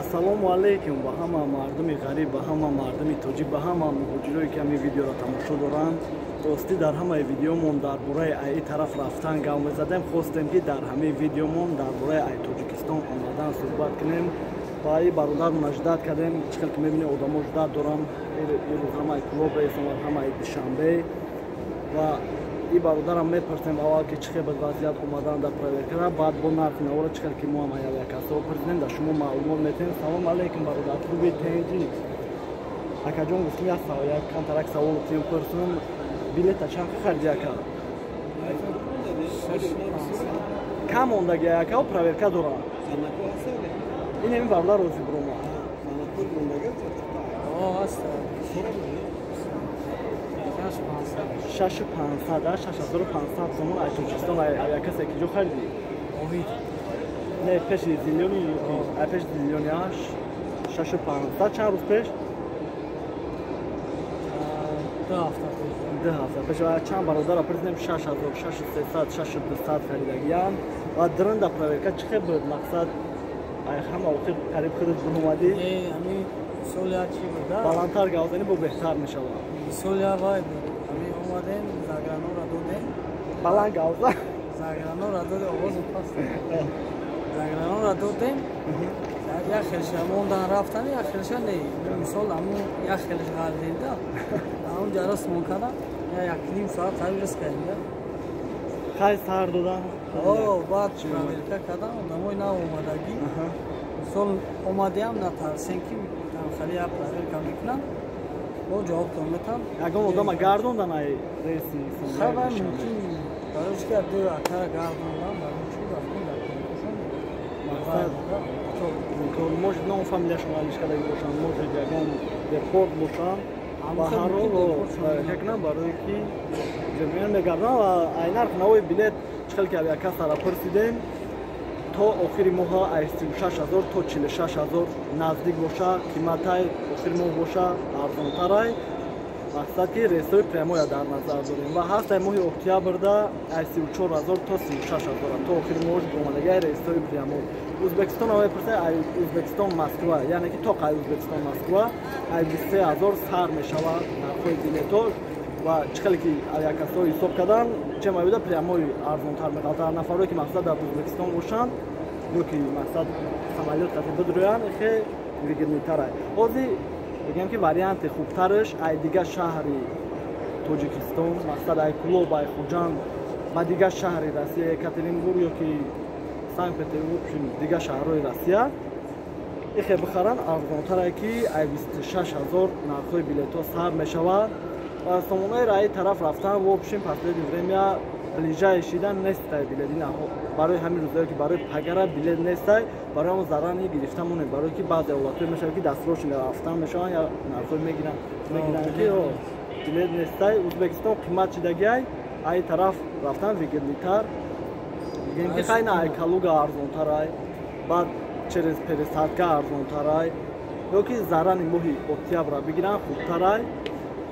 Ассалому алайкум ба ҳама мардуми ғариб, ба ҳама мардуми тоҷик, ба ҳама муҳоҷирое, ки ҳамин видеоро тамошо доранд. Ростӣ, дар ҳамаи видеомон дар бораи ай тараф рафтан гап мезадем. Хостем, ки дар ҳамаи видеомон дар бораи ай Тоҷикистон омадан суҳбат кунем ва и бародармона ждать кардем. Чӣ хел ки мебинед, одамо ждать дорам. Ирӯз ҳамаи Кӯлоб рейс омад, ҳамаи Душанбе. Ва и бародарам мепурсем аввал, ки чӣ хел буд вазъият омадан дар проверкара, баъд бо нархи навора, чӣ хел ки мо ҳам авиакассао пурсидем, дар шумо маълумот метиҳем. Салом алейкум, бародар, хуби, тенҷи? Акаҷон, гуфтем, як як камтарак савол тием, пурсум: билета чанд хариди, ака? Кам мондаги, ака, проверка дорам. Ин ҳамин бародар рози бурома. 6500, 6500 сомон аз Тоҷикистон. Авиакасса ки ҷо харидӣ? Не, пеши Зелёный, пеши Зелёный, 6500. Чанд рӯз пеш? 2 ҳафта пеш. Чанд бародара пурсидем, 6000, 6300, 6200 харидагиянд. Ва дрында проверка чӣ хел буд? Мақсад, ҳама охир қариб худат буромадӣ. Баландтар гап занӣ, бо беҳтар мешавад. Соли вай буд, ҳамин омадем, загранора додем. Баланд гап зан. Загранора додем, овози паст. Загранора додем, як хелша мондан, рафтан, як хелша не. Мисол, ҳамун як хелш ғалдида, ҳамун ҷара смон кардам, як ним соат қариб рис кардем да. Хай, сар додан. О, баъд проверка кардам, одамои нав омадагӣ. Мисол, омадиам, натарсем, ки хали як проверка мекунам, бо ҷавобтон метам. Ягон одама гардондан ай рейси? Хабар мумкин, барои чи ки ду акара гардондан, барои чи рафтем дар конкурсам. Мақсад, может, ном фамилияшон алиш кардаги бошанд, может, ягон депорт бошанд. Ба ҳар ҳол проверка кунам, барое ки ҷамъият мегардонам. Ва ай нарх навои билет, чӣ хел ки авиакассара пурсидем, то охири моҳа ай 36 000 то 46 000 наздик боша қиматай, охири моҳ боша арзонтарай. Мақсад, ки рейсҳои прямоя дар назар дорем. Ва ҳастай моҳи октябрда ай 34 000 то 36 000, то охири моҳ омадагиай рейсҳои прямой. Ӯзбекистон мепурсай, ай Ӯзбекистон Москва, яъне ки то қай Ӯзбекистон Москва ай 23 000 сар мешавад нархҳои билетҳо. Ва чӣ хеле ки авиакассаҳо ҳисоб кардан, чемабуда прямой арзонтар меғалтар. Нафарое ки, мақсад, дар Ӯзбекистон бошанд ё ки, мақсад, самолёт қати бидурӯянд, хе выгодныйтарай. Ҳозир бигем, ки варианти хубтараш ай дигар шаҳри Тоҷикистон, мақсад, ай Кӯлоб, ай Хуҷанд ба дигар шаҳри Россия, Екатеринбург ё ки Санкт Петербург, дигар шаҳрҳои Россия, ихе бихаранд, арзонтарае, ки ай 26 000 нархҳои билетҳо сар мешавад. Ва сомонаи раи тараф рафтан, в общем, последнее время ближайший дан нестай билет. Барои ҳамин рӯзое, ки барои пагара билет нестай, барои ҳамон зарани гирифта монем, барое ки баъзе ҳолатҳое мешавад, ки дастрочно рафтан мешаванд, я нархҳо мегиранд, ки билет нестай. Ӯзбекистон қимат шидагиай, ай тараф рафтан выгодныйтар. Мегӯем, ки хай, на, ай Калуга арзонтарай, баъд через пересадка арзонтарай, ё ки зарани моҳи октябра бигиранд, хубтарай.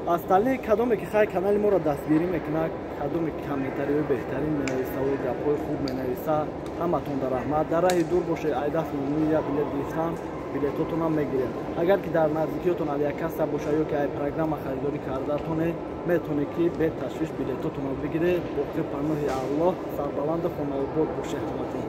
Остальные, кадоме ки хай канали моро дастгирӣ мекунад, кадоме ки комментариҳои беҳтарин менависаву гапҳои хуб менависа, ҳаматон дар раҳмат. Дар раҳи дур бошед, ай даст я билет гирифтан, билетотонам мегирем. Агар ки дар наздикиётон авиакасса боша ё ки ай программа харидорӣ кардатоне, метавонед, ки беташвиш билетотонро бигиред. Боқи паноҳи Аллоҳ, сарбаланду хонаобод бошед ҳаматон.